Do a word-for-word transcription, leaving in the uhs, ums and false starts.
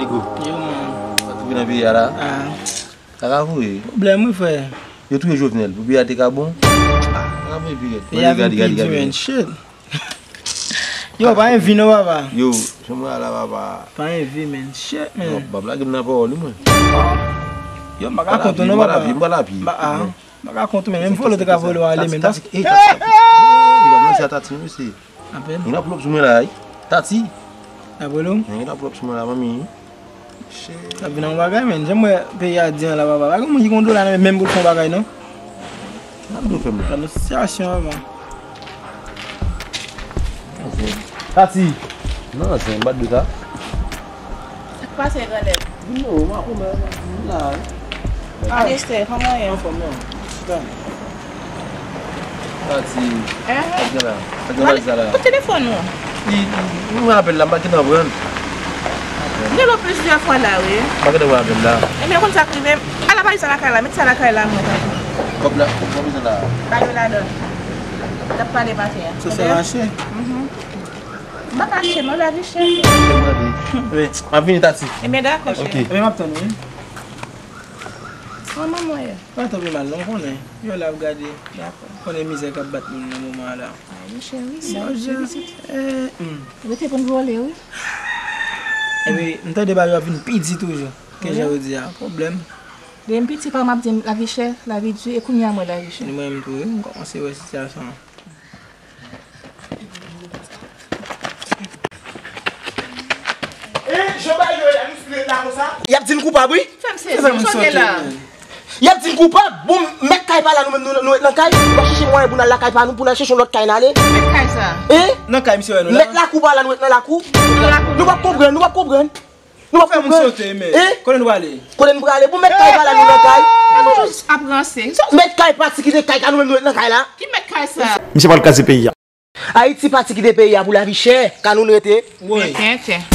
Yo, man. Sa tou vin nan peyi a la. Ah. Sa ka voye. Pwoblèm, wi, frè. Yo touye Jovenel. Pou peyi a te ka bon. Ah, sa ka voye pi rèd. Peyi a vin pi di, man. Shit. Yo, pa envi non, papa. Yo, chanm la, papa. Pa envi, man. Shit, man. Yo, m ap lage m nan pawòl, wi, mwen. Yo, m pa ka kont ou non, papa. M pa lavi, m pa lavi. M pa ka kont ou, men menm vòlè te ka vòlè w ale, men. Tati, tati, tati. Ey, gade sa, tati, mesye. Apèn. Gen anpil sou mwen la, wi. Tati. Apre lou? Gen anpil sou mwen la, manmi. Shit. Sa vin yon bagay, men. Jan m wè peyi a di an la, papa. Pa gen moun ki gen yon dola nan men, menm pou l fè yon bagay, non. Sa m dwe fè, mwen? Gad yon sitiyasyon avan. Tati. Non, se yon bat de ta. Sa k pase, grandèt? Vin non, mwen, mwen la, wi. Mister, kòman w ye? Anfòm, non. Chita. Tati. Hein? Tati la. Tati la, sa la. Kot telefòn ou? Li, li, mwen apèl la, m pa gentan pran. M rele w plizyè fwa la, wi. M pa gentan pran apèl la. Ebyen, konn sa k rive. Al ap achte sa lakay la, met sa lakay la, mwen, tanpri. Kòb la, kòb la, sa la. Ba yo ladan. N ap pale maten an. Sa, sa mache? Mhm. M pa kache non, lavi chè. Wi, m ap vini, Tati. Ebyen, dakò, cheri. Ok. Ebyen, m ap tann ou, wi. Kòman mwen ye? Pa twò pi mal, non, konnen. Yo la ap gade. Dakò. Konnen mizè k ap bat moun nan moman an la. Ay, wi, cheri, sa, cheri. Eh, hmm. Rete pou n vole, wi. Epi, m tande bagay yo ap vin pi di toujou. Ke jan yo di a, pwoblèm. Depi m piti, pa m ap di m lavi chè, lavi di, e kounye a mwen lavi chè. Ni mwen menm tou, wi, m kòmanse wè sitiyasyon an. E, jan bagay yo ye la, nou sou la konsa? Y ap di n koupab, wi. Fè m sezi, m sote la. Y ap di n koupab. Bon, mèt kay pa la, nou menm nou, nou ret nan kay. Nou pa chèche mwayen pou n al lakay pa nou, pou n al chèche yon lòt kay n ale. Mèt kay sa. E? Nan kay misye wè nou la. Mèt lakou pa la, nou ret nan lakou. Nan lakou. Nou p ap konprann, nou p ap konprann. Nou ap konprann. Fè moun sote, men. Hein? Kote nou prale? Kote nou prale? Bon, mèt kay pa la, nou nan kay. Sa toujou ap ranse. Mèt kay pati kite kay, ka nou menm nou ret nan kay la. Ki mèt kay sa? Misye pral kraze peyi a. Ayiti pati kite peyi a pou lavi chè, ka nou rete. Woy. Tenten.